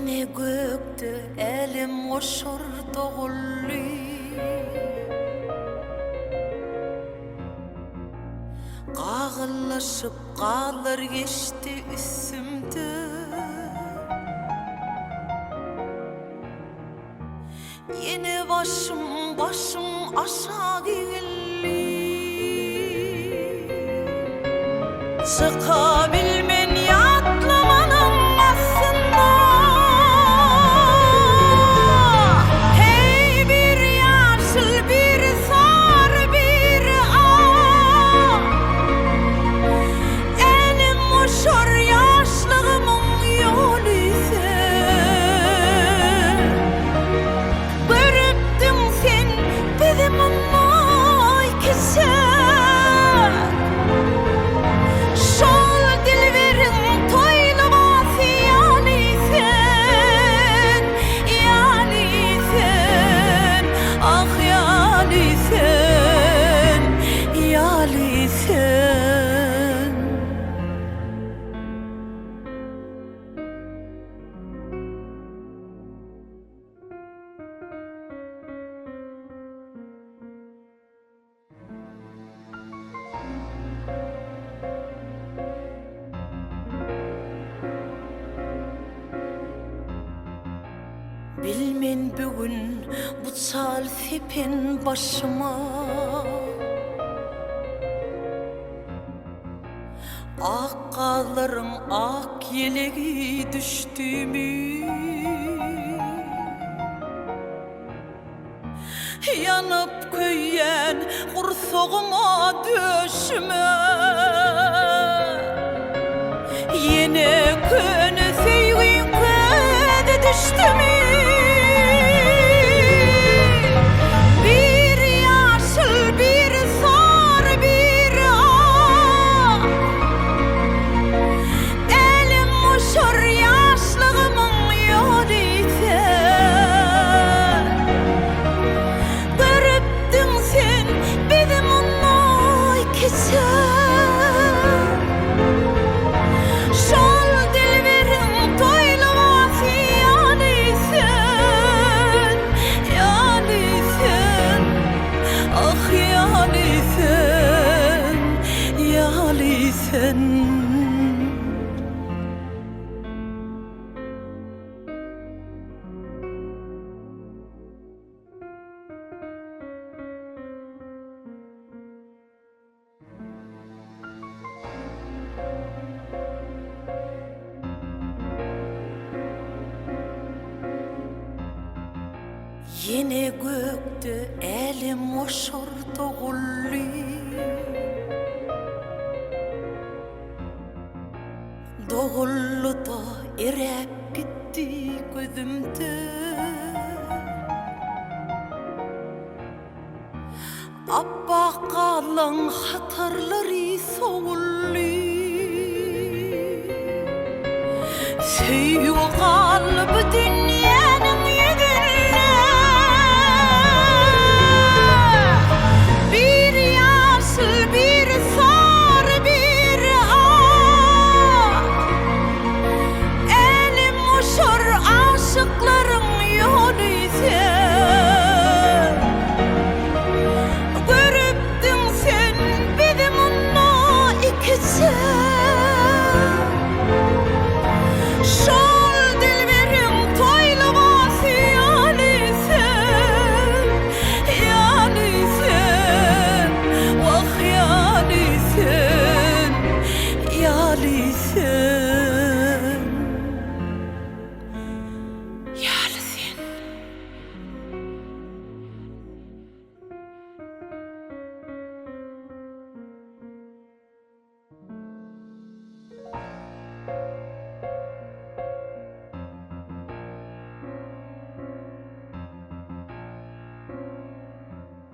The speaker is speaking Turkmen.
Ýene gökde älemgoşar doguldy. Gagyllaşyp garlar geçdi üstümden. Ýene başym, başym aşak egildi. Çykabilmen ýatlamanyň astynda. Heý, biri ýaşyl, biri sary, biri ak. Älem goşar ýaşlygymyň ýoly sen. Görüpdiň sen bizi mundan kiçäk. Şol dilberiň toý lybasy ýaly sen, ýaly sen, ah ýaly sen, ýaly sen. Bilmen bu gün bu çal sepen başyma. Ak gazlaryň ak ýelegi düşdümi? Ýanyp köýýän gursagyma, döşüme Ýene köne söýgiň közi düşdümi? Biri ýaşyl, biri sary, biri ak. Elim goşar ýaşlygymyň ýoly sen. Görüpdiň sen bizi mundan kiçä. Şol dilberiň toý lybasy ýaly sen, ýaly sen, ah ýaly sen, ýaly sen. Ýene gökde älemgoşar doguldy. Doguldy-da eräp gitdi gözümde. Apbak gallaň hatarlary sowuldy. Söýgi.